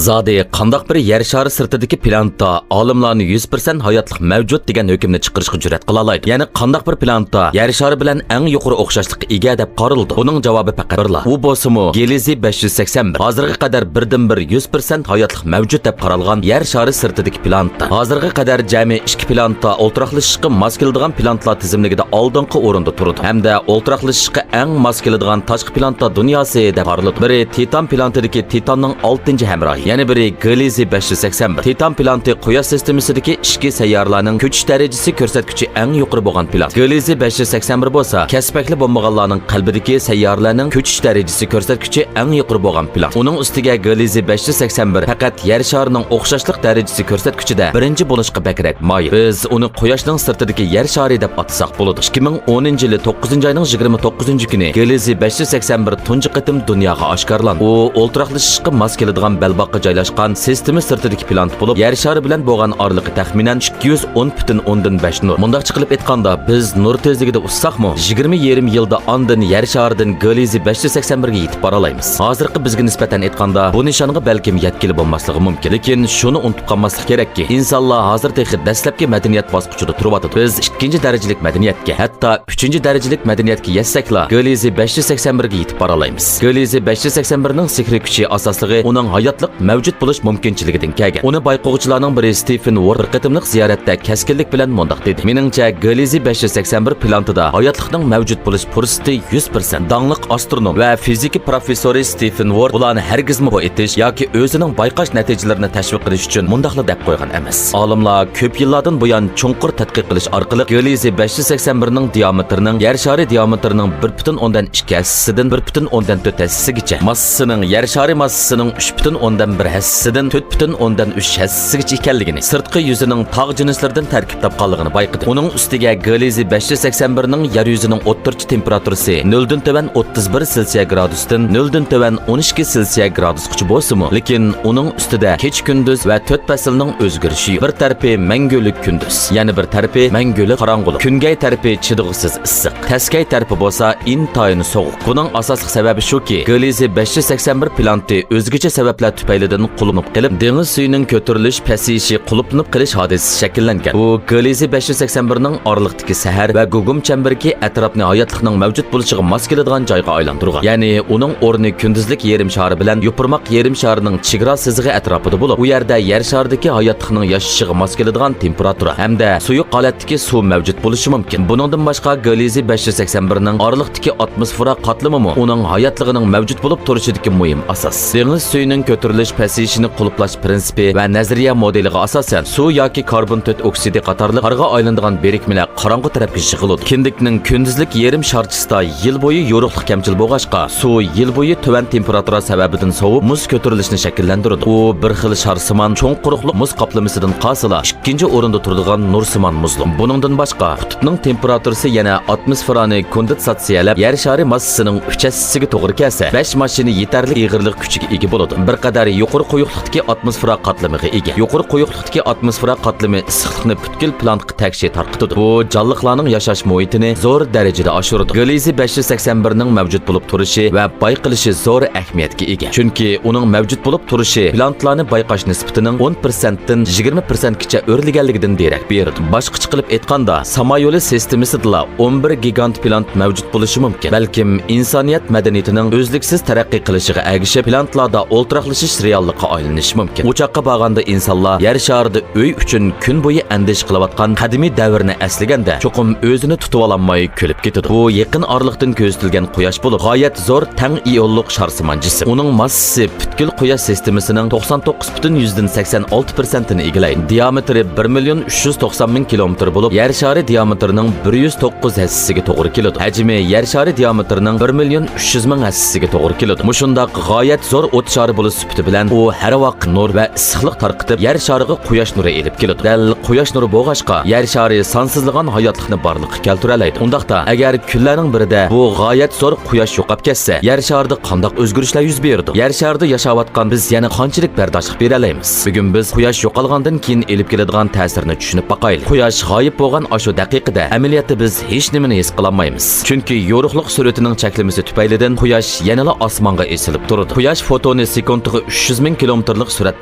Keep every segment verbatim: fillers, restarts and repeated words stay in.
زادى قانداق بىر يەر شارى سىرتىدىكى پلانېتا ئالىملارنى يۈز پىرسەنت ھاياتلىق مەۋجۇت دېگەن ھۆكۈمنى چىقىرىشقا جۈرئەت قىلالايدۇ؟ يەنى قانداق بىر پلانېتا يەر شارى بىلەن ئەڭ يۇقىرى ئوخشاشلىققا ئىگە دەپ قارىلىدۇ؟ بۇنىڭ جاۋابى پەقەت بىرلا. ئۇ بولسىمۇ گېلىزى بەش يۈز سەكسەن بىر. ھازىرغا قەدەر بىردىنبىر يۈز پىرسەنت ھاياتلىق مەۋجۇت دەپ قارالغان يەر شارى سىرتىدىكى پلانېتا. ھازىرغا قەدەر جەمئىي ئىككى پلانېتا ئولتۇراقلىشىشقا ماس كېلىدىغان پلانېتىلار تىزىملىكىدە ئالدىنقى ئورۇندا تۇرىدۇ ھەمدە ئولتۇراقلىشىشقا ئەڭ ماس كېلىدىغان تاشقى پلانېتا دۇنياسى دەپ قارىلىدۇ. بىرى تىتان پلانېتىدىكى تىتاننىڭ ئالتىنچى ھەمراھى، يەنە بىرى گېلىزى بەش يۈز سەكسەن بىر. تىتان پلانېتى قۇياش سىستېمىسىدىكى ئىچكى سەييارىلەرنىڭ كۆچۈش دەرىجىسى كۆرسەتكۈچى ئەڭ يۇقىرى بولغان پلانېتا. گېلىزى بەش يۈز سەكسەن بىر بولسا كەسپەكلى بولمىغانلارنىڭ قەلبىدىكى سەييارىلەرنىڭ كۆچۈش دەرىجىسى كۆرسەتكۈچى ئەڭ يۇقىرى بولغان پلانېتا. ئۇنىڭ ئۈستىگە گېلىزى بەش يۈز سەكسەن بىر پەقەت يەر شارىنىڭ ئوخشاشلىق دەرىجىسى كۆرسەتكۈچىدە بىرىنچى بولۇشقا بەكرەك مايىل. بىز ئۇنى قۇياشنىڭ سىرتىدىكى يەر شارى دەپ ئاتىساق بولىدۇ. ئىككى مىڭ ئونىنچى يىلى توققۇزىنچى ئاينىڭ يىگىرمە توققۇزىنچى كۈنى گېلىزى بەش يۈز سەكسەن بىر تۇنجى قېتىم دۇنياغا ئاشكارىلاندى. ئۇ ئولتۇراقلىشىشقا ماس كېلىدىغان بەلباغقا جايلاشقان سىستېما سىرتىدىكى پلانېتا بولۇپ، يەر شارى بىلەن بولغان ئارىلىقى تەخمىنەن ئىككى يۈز ئون پۈتۈن ئوندىن بەش نۇر. مۇنداقچە قىلىپ ئېيتقاندا، بىز نۇر تېزلىكىدە ئۇچساقمۇ، يىگىرمە يېرىم يىلدا ئاندىن يەر شارىدىن گېلىزى بەش يۈز سەكسەن بىرگە يېتىپ بارالايمىز. ھازىرقى بىزگە نىسبەتەن ئېيتقاندا، بۇ نىشانغا بەلكىم يەتكىلى بولماسلىقى مۇمكىن. لېكىن شۇنى ئۇنتۇپ قالماسلىق كېرەككى، ئىنسانلار ھازىر تېخى دەسلەپكى مەدەنىيەت باسقۇچىدا تۇرۇۋاتىدۇ. بىز ئىككىنچى دەرىجىلىك مەدەنىيەتكە، ھەتتا ئۈچىنچى دەرىجىلىك مەدەنىيەتكە يەتسەكلا، گېلىزى بەش يۈز سەكسەن بىرگە يېتىپ بارالايمىز. گېلىزى بەش يۈز سەكسەن بىرنىڭ سېھرىي كۈچى ئاساسلىقى ئۇنىڭ ھاياتلىق مەۋجۇت بولۇش مۇمكىنچىلىكىدىن كەلگەن. ئۇنى بايقىغۇچىلارنىڭ بىرى ستېفېن ۋورد بىر قېتىملىق زىيارەتتە كەسكىنلىك بىلەن مۇنداق دېدى: مېنىڭچە، گېلىزى بەش يۈز سەكسەن بىر پلانېتىدا ھاياتلىقنىڭ مەۋجۇت بولۇش پۇرسىتى يۈز پىرسەنت. داڭلىق ئاسترونوم ۋە فىزىكا پروفېسسورى ستېفېن ۋورد بۇلارنى ھەرگىزمۇ بۇ ئېيتىش ياكى ئۆزىنىڭ بايقاش نەتىجىلىرىنى تەشۋىق قىلىش ئۈچۈن مۇنداقلا دەپ قويغان ئەمەس. ئالىملار كۆپ يىللاردىن بۇيان چوڭقۇر تەتقىق قىلىش ئارقىلىق گېلىزى بەش يۈز سەكسەن بىرنىڭ دىيامېتىرىنىڭ يەر شارى دىيامېتىرىنىڭ بىر پۈتۈن ئوندىن ئىككى ھەسسىسىدىن بىر پۈتۈن ئوندىن تۆت ھەسسىسىگىچە، ماسسىسىنىڭ يەر شارى ماسسىسىنىڭ ئۈچ پۈتۈن ئوندىن بىر ھەسسىسىدىن تۆت پۈتۈن ئوندىن ئۈچ ھەسسىسىگىچە ئىكەنلىكىنى، سىرتقى يۈزىنىڭ تاغ جىنسلىرىدىن تەركىب تاپقانلىقىنى بايقىدى. ئۇنىڭ ئۈستىگە گېلىزى بەش يۈز سەكسەن بىرنىڭ يەر يۈزىنىڭ ئوتتۇرىچە تېمپېراتۇرىسى نۆلدىن تۆۋەن ئوتتۇز بىر سېلسىيە گرادۇستىن نۆلدىن تۆۋەن ئون ئىككى سېلسىيە گرادۇسقىچە بولسىمۇ، لېكىن ئۇنىڭ ئۈستىدە كېچە-كۈندۈز ۋە تۆت پەسىلنىڭ ئۆزگىرىشى يوق. بىر تەرىپى مەڭگۈلۈك كۈندۈز، يەنە بىر تەرىپى مەڭگۈلۈك قاراڭغۇلۇق. كۈنگەي تەرىپى چىدىغۇسىز ئىسسىق، تەسكەي تەرىپى بولسا ئىنتايىن سوغۇق. بۇنىڭ ئاساسلىق سەۋەبى شۇكى، گېلىزى بەش يۈز سەكسەن بىر پلانېتى ئۆزگىچە سەۋەبلەر تۈپەيلىدىن قۇلىنىپ قېلىپ، دېڭىز سۈيىنىڭ كۆتۈرۈلۈش، پەسىيىشى، قۇلۇپلىنىپ قېلىش ھادىسىسى شەكىللەنگەن. بۇ گېلىزى بەش يۈز سەكسەن بىرنىڭ ئارىلىقتىكى سەھەر ۋە گۇگۇم چەمبىرىكى ئەتراپنى ھاياتلىقنىڭ مەۋجۇت بولۇشىغا ماس كېلىدىغان جايغا ئايلاندۇرغان. يەنى ئۇنىڭ ئورنى كۈندۈزلۈك يېرىم شارى بىلەن يوپۇرماق يېرىم شارىنىڭ چېگرا سىزىقى ئەتراپىدا بولۇپ، ئۇ يەردە يەر شارىدىكى ھاياتلىقنىڭ ياشىشىغا ماس كېلىدىغان تېمپېراتۇرا ھەمدە سۇيۇق ھالەتتىكى سۇ مەۋجۇت بولۇشى مۇمكىن. بۇنىڭدىن باشقا، گېلىزى بەش يۈز سەكسەن بىرنىڭ ئارىلىقتىكى ئاتموسفېرا قاتلىمىمۇ ئۇنىڭ ھاياتلىقىنىڭ مەۋجۇت بولۇپ تۇرۇشىدىكى مۇھىم ئاساس. دېڭىز سۈيىنىڭ كۆتۈرۈلۈش، پەسىيىشىنى قۇلۇپلاش پىرىنسىپى ۋە نەزەرىيە مودېلىغا ئاساسەن، سۇ ياكى كاربون تۆت ئوكسىدى قاتارلىق قارغا ئايلىنىدىغان بىرىكمىلەر قاراڭغۇ تەرەپكە يىغىلىدۇ. كىندىكنىڭ كۈندۈزلۈك يېرىم شارچىسىدا يىل بويى يورۇقلۇق كەمچىل بولغاچقا، سۇ يىل بويى تۆۋەن تېمپېراتۇرا سەۋەبىدىن سوۋۇپ، مۇز كۆتۈرۈلۈشنى شەكىللەندۈرىدۇ. ئۇ بىر خىل شارسىمان، چوڭ قۇرۇقلۇق مۇز قاپلىمىسىدىن قالسىلا، ئىككىنچى ئورۇندا تۇرىدىغان نۇرسىمان مۇزلۇق. بۇنىڭدىن باشقا، قۇتۇپنىڭ تېمپېراتۇرىسى يەنە ئاتموسفېرانى كوندېنساتسىيەلەپ، يەر شارى ماسسىسىنىڭ ئۈچ ھەسسىسىگە توغرا كەلسە، بەش ماشىنا يېتەرلىك ئېغىرلىق كۈچىگە ئىگە بولىدۇ. بىر قەدەر يۇقىرى قويۇقلۇقتىكى ئاتموسفېرا قاتلىمىغا ئىگە. يۇقىرى قويۇقلۇقتىكى ئاتموسفېرا قاتلىمى ئىسسىقلىقنى پۈتكۈل پلانېتقا تەكشى تارقىتىدۇ. بۇ جانلىقلارنىڭ ياشاش مۇھىتىنى زور دەرىجىدە ئاشۇرىدۇ. گېلىزى بەش يۈز سەكسەن بىرنىڭ مەۋجۇت بولۇپ تۇرۇشى ۋە بايقىلىشى زور ئەھمىيەتكە ئىگە. چۈنكى ئۇنىڭ مەۋجۇت بولۇپ تۇرۇشى پلانېتلارنى بايقاش نىسبىتىنىڭ ئون پىرسەنتتىن يىگىرمە پىرسەنتكىچە ئۆرلىگەنلىكىدىن دېرەك بېرىدۇ. باشقىچە قىلىپ ئېيتقاندا، سامايولى سىستېمىسىدىلا ئون بىر گىگانت پلانېت مەۋجۇت بولۇشى مۇمكىن. بەلكىم ئىنسانىيەت مەدەنىيىتىنىڭ ئۈزلۈكسىز تەرەققىي قىلىشىغا ئەگىشىپ، پلانېتلاردا ئولتۇراقلىشىش رېئاللىققا ئايلىنىشى مۇمكىن. ئۇ چاغقا بارغاندا ئىنسانلار يەر شارىدا ئۆي ئۈچۈن كۈن بويى ئەندىشە قىلىۋاتقان قەدىمىي دەۋرنى ئەسلىگەندە، چوقۇم ئۆزىنى تۇتۇۋالالماي كۈلۈپ كېتىدۇ. بۇ يېقىن ئارىلىقتىن كۆزىتىلگەن قۇياش بولۇپ، غايەت زور تەڭ ئىئونلۇق شارسىمان جىسىم. ئۇنىڭ ماسسىسى پۈتكۈل قۇياش سىستېمىسىنىڭ توقسان توققۇز پۈتۈن يۈزدىن سەكسەن ئالتە پىرسەنتىنى ئىگىلەيدۇ. دىئامېتىرى بىر مىليون ئۈچ يۈز توقسان مىڭ كىلومېتىر بولۇپ، يەر شارى دىئامېتىرىنىڭ بىر يۈز توققۇز ھەسسىسىگە توغرا كېلىدۇ. ھەجمى يەر شارى دىئامېتىرىنىڭ بىر مىليون ئۈچ يۈز مىڭ ھەسسىسىگە توغرا كېلىدۇ. مۇشۇنداق غايەت زور ئوت شارى بولۇش سۈپىتى بىلەن ئۇ ھەر ۋاقىت نۇر ۋە ئىسسىقلىق تارقىتىپ، يەر شارىغا قۇياش نۇرى ئېلىپ كېلىدۇ. دەل قۇياش نۇرى بولغاچقا، يەر شارى سانسىزلىغان ھاياتلىقنى بارلىققا كەلتۈرەلەيدۇ. ئۇنداقتا، ئەگەر كۈنلەرنىڭ بىرىدە بۇ غايەت زور قۇياش يوقاپ كەتسە، يەر شارىدا قانداق ئۆزگىرىشلەر يۈز بېرىدۇ؟ يەر شارىدا ياشاۋاتقان بىز يەنە قانچىلىك بەرداشلىق بېرەلەيمىز؟ بۈگۈن بىز قۇياش يوقالغاندىن كېيىن ئېلىپ كېلىدىغان تەسىرنى چۈشىنىپ باقايلى. قۇياش غايىب بولغان ئاشۇ دەقىقىدە ئەمەلىيەتتە بىز ھېچنېمىنى ھېس قىلالمايمىز. چۈنكى يورۇقلۇق سۈرئىتىنىڭ چەكلىمىسى تۈپەيلىدىن قۇياش يەنىلا ئاسمانغا ئېسىلىپ تۇرىدۇ. قۇياش فوتونى سېكۇنتىغا ئۈچ يۈز مىڭ كىلومېتىرلىق سۈرئەت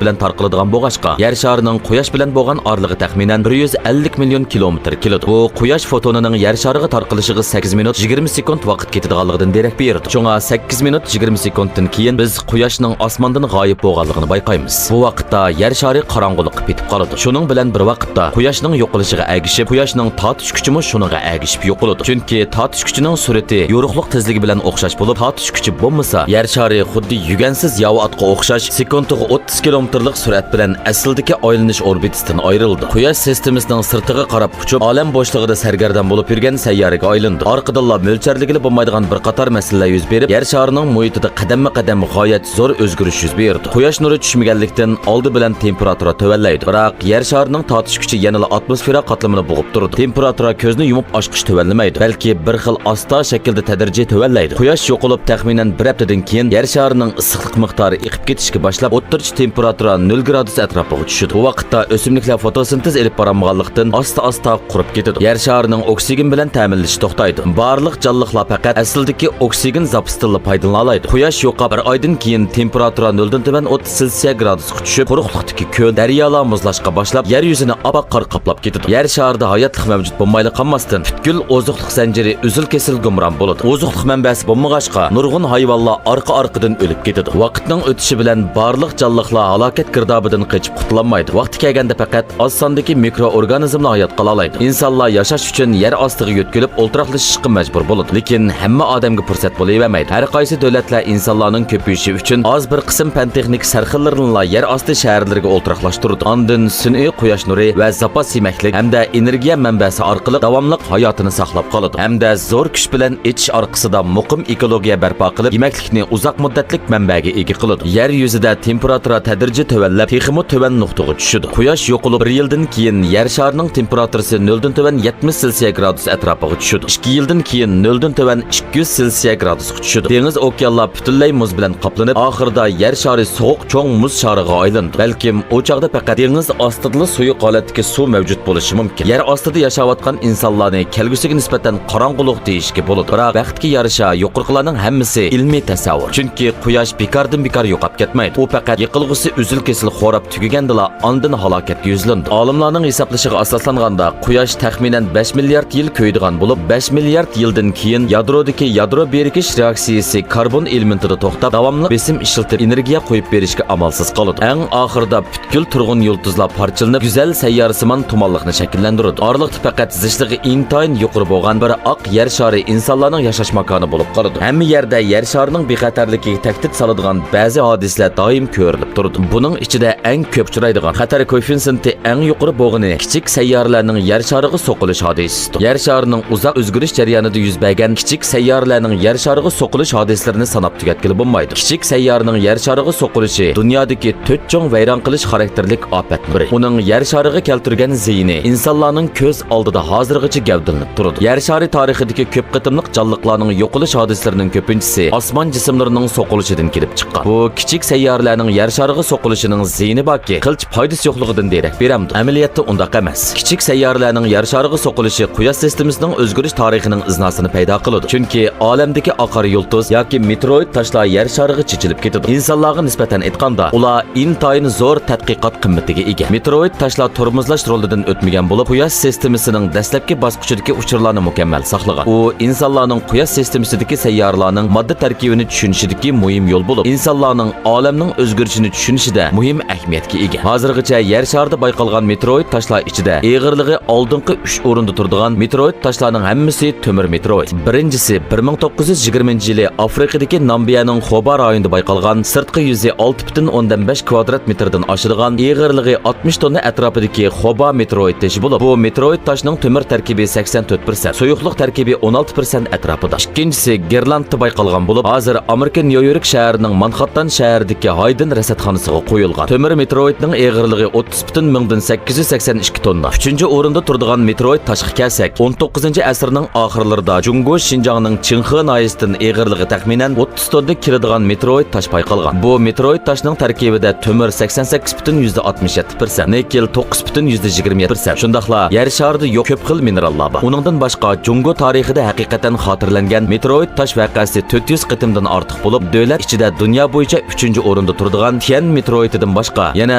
بىلەن تارقىلىدىغان بولغاچقا، يەر شارىنىڭ قۇياش بىلەن بولغان ئارىلىقى تەخمىنەن بىر يۈز ئەللىك مىليون كىلومېتىر كېلىدۇ. بۇ قۇياش فوتونىنىڭ يەر شارىغا تارقىلىشىغا سەككىز مىنۇت يىگىرمە سېكۇنت ۋاقىت كېتىدىغانلىقىدىن دېرەك بېرىدۇ. شۇڭا سەككىز مىنۇت يىگىرمە سېكۇنتتىن كېيىن بىز قۇياشنىڭ ئاسماندىن غايىب بولغانلىقىنى بايقايمىز. بۇ ۋاقىتتا يەر شارى قاراڭغۇلۇققا پېتىپ قالىدۇ. شۇنىڭ بىلەن بىر ۋاقىتتا قۇياشنىڭ يوقىلىشىغا ئەگىشىپ، قۇياشنىڭ تارتىش كۈچىمۇ شۇنىڭغا ئەگىشىپ يوقىلىدۇ. چۈنكى تارتىش كۈچىنىڭ سۈرئىتى يورۇقلۇق تېزلىكى بىلەن ئوخشاش بولۇپ، تارتىش كۈچى بولمىسا، يەر شارى خۇددى يۈگەنسىز ياۋا ئاتقا ئوخشاش سېكۇنتىغا ئوتتۇز كىلومېتىرلىق سۈرئەت بىلەن ئەسلىدىكى ئايلىنىش ئوربىتىسىدىن ئايرىلىدۇ. قۇياش سىستېمىسىنىڭ سىرتىغا قاراپ ئۇچۇپ، ئالەم بوشلۇقىدا سەرگەردان بولۇپ يۈرگەن سەييارىگە ئايلىنىدۇ. ئارقىدىنلا مۆلچەرلىگىلى بولمايدىغان بىر قاتار مەسىلىلەر يۈز بېرىپ، يەر شارىنىڭ مۇھىتىدا قەدەممۇ قەدەم غايەت زور ئۆزگىرىش يۈز بېرىدۇ. قۇياش نۇرى چۈشمىگەنلىكتىن، ئالدى بىلەن تېمپېراتۇرا تۆۋەنلەيدۇ. بىراق يەر شارىنىڭ تارتىش كۈچى يەنىلا ئاتموسفېرا قاتلىمىنى بوغۇپ تۇرىدۇ. تېمپېراتۇرا كۆزنى يۇمۇپ ئاچقۇچە تۆۋەنلىمەيدۇ، بەلكى بىر خىل ئاستا شەكىلدە تەدرىجىي تۆۋەنلەيدۇ. قۇياش يوقىلىپ تەخمىنەن بىر ھەپتىدىن كېيىن يەر شارىنىڭ ئىسسىقلىق مىقدارى ئېقىپ كېتىشكە باشلاپ، ئوتتۇرىچە تېمپېراتۇرا نۆل گرادۇس ئەتراپىغا چۈشىدۇ. بۇ ۋاقىتتا ئۆسۈملۈكلەر فوتوسىنتېز ئېلىپ بارالمىغانلىقتىن، ئاستا-ئاستا قۇرۇپ كېتىدۇ. يەر شارىنىڭ ئوكسىگېن بىلەن تەمىنلىشى توختايدۇ. بارلىق جانلىقلار پەقەت ئەسلىدىكى ئوكسىگېن زاپىسىدىنلا پايدىلىنالايدۇ. قۇياش يوقاپ بىر ئايدىن كېيىن تېمپېراتۇرا نۆلدىن تۆۋەن ئوتتۇز سېلسىيە گرادۇسقا چۈشۈپ، قۇرۇقلۇقتىكى كۆل، دەريالار مۇزلاشقا باشلاپ، يەر يۈزىنى ئاپئاق قار قاپلاپ كېتىدۇ. يەر شارىدا ھاياتلىق مەۋجۇت بولمايلا قالماستىن، پۈتكۈل ئوزۇقلۇق زەنجىرى ئۈزۈل-كېسىل گۇمران بولىدۇ. ئوزۇقلۇق مەنبەسى بولمىغاچقا، نۇرغۇن ھايۋانلار ئارقا-ئارقىدىن ئۆلۈپ كېتىدۇ. ۋاقىتنىڭ ئۆتۈشى بىلەن بارلىق جانلىقلار ھالاكەت گىردابىدىن قېچىپ قۇتۇلالمايدۇ. ۋاقتى كەلگەندە پەقەت ئاز ساندىكى مىكرو ئورگانىزملار ھايات قالالايدۇ. ئىنسانلار ياشاش ئۈچۈن يەر ئاستىغا يۆتكىلىپ ئولتۇراقلىشىشقا مەجبۇر بولىدۇ. لېكىن ھەممە ئادەمگە پۇرسەت بولۇۋەرمەيدۇ. ھەر قايسى دۆلەتلەر ئىنسانلارنىڭ كۆپىيىشى ئۈچۈن ئاز بىر قىسىم پەن-تېخنىكا سەرخىللىرىنىلا يەر ئاستى شەھەرلىرىگە ئولتۇراقلاشتۇرىدۇ. ئاندىن سۈنئىي قۇياش نۇرى ۋە زاپاس يېمەكلىك ھەمدە ئېنېرگىيە مەنبەسى ئارقىلىق داۋاملىق ھاياتىنى ساقلاپ قالىدۇ. ھەمدە زور كۈچ بىلەن ئېچىش ئارقىسىدا مۇقىم ئېكولوگىيە بەرپا قىلىپ، يېمەكلىكنى ئۇزاق مۇددەتلىك مەنبەگە ئىگە قىلىدۇ. يەر يۈزىدە تېمپېراتۇرا تەدرىجىي تۆۋەنلەپ، تېخىمۇ تۆۋەن نۇقتىغا چۈشىدۇ. قۇياش يوقىلىپ بىر يىلدىن كېيىن يەر شارىنىڭ تېمپېراتۇرىسى نۆلدىن تۆۋەن يەتمىش سېلسىيە گرادۇس ئەتراپىغا چۈشىدۇ. ئىككى يىلدىن كېيىن نۆلدىن تۆۋەن ئىككى يۈز سېلسىيە گرادۇسقا چۈشىدۇ. دېڭىز، ئوكيانلار پۈتۈنلەي مۇز بىلەن قاپلىنىپ، ئاخىرىدا يەر شارى سوغۇق چوڭ مۇز شارىغا ئايلىنىدۇ. بەلكىم ئۇ چاغدا پەقەت دېڭىز ئاستىدىلا سۇيۇق ھالەتتىكى سۇ مەۋجۇت بولۇشى مۇمكىن. يەر ئاستىدا ياشاۋاتقان ئىنسانلارنى كەلگۈسىگە نىسبەتەن قاراڭغۇلۇق دېيىشكە بولىدۇ. بىراق بەختكە يارىشا يۇقىرىقىلارنىڭ ھەممىسى ئىلمىي تەسەۋۋۇر. چۈنكى قۇياش بىكاردىن بىكار يوقاپ كەتمەيدۇ. ئۇ پەقەت يېقىلغۇسى ئۈزۈل-كېسىل خوراپ تۈگىگەندىلا ئاندىن ھالاكەتكە يۈزلىنىدۇ. ئالىملارنىڭ ھېسابلىشىغا ئاساسلانغاندا، قۇياش تەخمىنەن بەش مىليارد يىل كۆيىدىغان بولۇپ، بەش مىليارد يىلدىن كېيىن يادرودىكى يادرو بىرىكىش رېئاكسىيىسى كاربون ئېلېمېنتىدا توختاپ، داۋاملىق بېسىم ئىشلىتىپ ئېنېرگىيە قويۇپ بېرىشكە ئامالسىز قالىدۇ. ئەڭ ئاخىرىدا پۈتكۈل تۇرغۇن يۇلتۇزلار پارچىلىنىپ، گۈزەل سەييارىسىمان تۇمانلىقنى شەكىللەندۈرىدۇ. ئارىلىقتا پەقەت زىچلىقى ئىنتايىن يۇقىرى بولغان بىر ئاق يەر شارى ئىنسانلارنىڭ ياشاش ماكانى بولۇپ قالىدۇ. ھەممە يەردە يەر شارىنىڭ بىخەتەرلىكىگە تەھدىت سالىدىغان بەزى ھادىسىلەر دائىم كۆرۈلۈپ تۇرىدۇ. بۇنىڭ ئىچىدە ئەڭ كۆپ ئۇچرايدىغان، خەتەر كوئېففىتسېنتى ئەڭ يۇقىرى بولغىنى كىچىك سەييارىلەرنىڭ يەر شارىغا سوقۇلۇش ھادىسىسىدۇر. يەر شارىنىڭ ئۇزاق ئۆزگىرىش جەريانىدا يۈز بەرگەن كىچىك سەييارىلەرنىڭ يەر شارىغا سوقۇلۇش ھادىسىلىرىنى ساناپ تۈگەتكىلى بولمايدۇ. كىچىك سەييارىنىڭ يەر شارىغا سوقۇلۇشى دۇنيادىكى تۆت چوڭ ۋەيران قىلىش خاراكتېرلىك ئاپەتنىڭ بىرى. ئۇنىڭ يەر شارىغا كەلتۈرگەن زىيىنى ئىنسانلارنىڭ كۆز ئالدىدا ھازىرغىچە گەۋدىلىنىپ تۇرىدۇ. يەر شارى تارىخىدىكى كۆپ قېتىملىق جانلىقلارنىڭ يوقىلىش ھادىسىلىرىنىڭ كۆپىنچىسى ئاسمان جىسىملىرىنىڭ سوقۇلۇشىدىن كېلىپ چىققان. بۇ كىچىك سەييارىلەرنىڭ يەر شارىغا سوقۇلۇشىنىڭ زىيىنى باركى، قىلچە پايدىسى يوقلۇقىدىن دېرەك بېرەمدۇ؟ ئەمەلىيەتتە ئۇنداق ئەمەس. كىچىك سەييارىلەرنىڭ يەر شارىغا سوقۇلۇشى قۇياش سىستېمىسىنىڭ ئۆزگىرىش تارىخىنىڭ ئىزناسىنى پەيدا قىلىدۇ. چۈنكى ئالەمدىكى ئاقار يۇلتۇز ياكى مېتېئوروئىد تاشلار يەر شارىغا چېچىلىپ كېتىدۇ. ئىنسانلارغا نىسبەتەن ئېيتقاندا، ئۇلار ئىنتايىن زور تەتقىقات قىممىتىگە ئىگە. مېتېئوروئىد تاشلار تورمۇزلاش رولىدىن ئۆتمىگەن بولۇپ، قۇياش سىستېمىسىنىڭ دەسلەپكى باسقۇچىدىكى ئۇچۇرلارنى مۇكەممەل ساقلىغان. ئۇ ئىنسانلارنىڭ قۇياش سىستېمىسىدىكى سەييارىلارنىڭ ماددا تەركىبىنى چۈشىنىشىدىكى مۇھىم يول بولۇپ، ئىنسانلارنىڭ ئالەمنىڭ ئۆزگىرىشىنى چۈشىنىشىدە مۇھىم ئەھمىيەتكە ئىگە. ھازىرغىچە يەر شارىدا بايقالغان مېتېئوروئىد تاشلار ئىچىدە ئېغىرلىقى ئالدىنقى ئۈچ ئورۇندا تۇرىدىغان مېتېئوروئىد تاشلارنىڭ ھەممىسى تۆمۈر مېتېئوروئىد. بىرىنچىسى بىر مىڭ توققۇز يۈز يىگىرمىنچى يىلى ئافرىقىدىكى نامبىيەنىڭ خوبا رايونىدا بايقالغان، سىرتقى يۈزى ئالتە پۈتۈن ئوندىن بەش كۋادرات مېتىردىن ئاشىدىغان، ئېغىرلىقى ئاتمىش توننا ئەتراپىدىكى خوبا مېتېئوروئىد تېشى بولۇپ، بۇ مېتېئوروئىد تاشنىڭ تۆمۈر تەركىبى سەكسەن تۆت پىرسەنت، سۇيۇقلۇق تەركىبى ئون ئالتە پىرسەنت ئەتراپىدا. ئىككىنچىسى گىرلاندتا بايقالغان بولۇپ، ھازىر ئامېرىكا نيۇ يورك شەھىرىنىڭ مانخاتتان شەھىرىدىكى ھايدېن رەسەتخانىسىغا قويۇلغان. تۆمۈر مېتېئوروئىدنىڭ ئېغىرلىقى ئوتتۇز پۈتۈن مىڭدىن سەككىز يۈز سەكسەن ئىككى توننا. ئۈچىنچى ئورۇندا تۇرىدىغان مېتېئوروئىد تاشقا كەلسەك، ئون توققۇزىنچى ئەسىرنىڭ ئاخىرلىرىدا جۇڭگو شىنجاڭنىڭ چىڭخې ناھىيەسىدىن ئېغىرلىقى تەخمىنەن ئوتتۇز توننا كېلىدىغان مېتېئوروئىد تاش بايقالغان. بۇ مېتېئوروئىد تاشنىڭ تەركىبىدە تۆمۈر سەكسەن سەككىز پۈتۈن يۈزدە ئاتمىش يەتتە پىرسەنت، نىكېل توققۇز پۈتۈن يۈزدە يىگىرمە يەتتە پىرسەنت، شۇنداقلا يەر شارىدا يوق كۆپ خىل مىنېراللار بار. ئۇنىڭدىن باشقا، جۇڭگو تارىخىدا ھەقىقەتەن خاتىرىلەنگەن مېتېئوروئىد تاش ۋەقەسى تۆت يۈز قېتىمدىن ئارتۇق بولۇپ، دۆلەت ئىچىدە دۇنيا بويىچە ئۈچىنچى ئورۇندا تۇرىدىغان تيەن مېتېئورىتىدىن باشقا، يەنە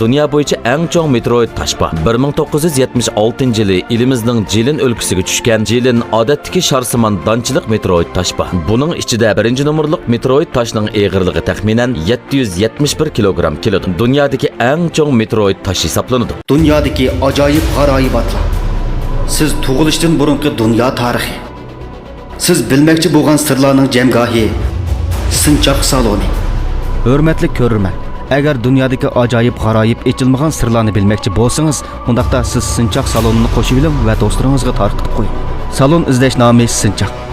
دۇنيا بويىچە ئەڭ چوڭ مېتېئورىت تاش بار. بىر مىڭ توققۇز يۈز يەتمىش ئالتىنچى يىلى ئېلىمىزنىڭ جىلىن ئۆلكىسىگە چۈشكەن جىلىن ئادەتتىكى شارسىمان دانچىلىق مېتېئورىت تاش بار. بۇنىڭ ئىچىدە بىرىنچى نومۇرلۇق مېتېئورىت تاشنىڭ ئېغىرلىقى تەخمىنەن يەتتە يۈز يەتمىش بىر كىلوگرام كېلىدۇ. دۇنيادىكى ئەڭ چوڭ مېتېئورىت تاش ھېسابلىنىدۇ. دۇنيادىكى ئاجايىپ غارايىباتلار. سىز تۇغۇلۇشتىن بۇرۇنقى دۇنيا تارىخى. سىز بىلمەكچى بولغان سىرلارنىڭ جەمگاھى، سىنچاق سالونى. ھۆرمەتلىك كۆرۈرمەن، ئەگەر دۇنيادىكى ئاجايىپ غارايىپ ئېچىلمىغان سىرلارنى بىلمەكچى بولسىڭىز، ئۇنداقتا سىز سىنچاق سالونىنى قوشۇۋېلىڭ ۋە دوستلىرىڭىزغا تارقىتىپ قويۇڭ. سالون ئىزدەش نامى سىنچاق.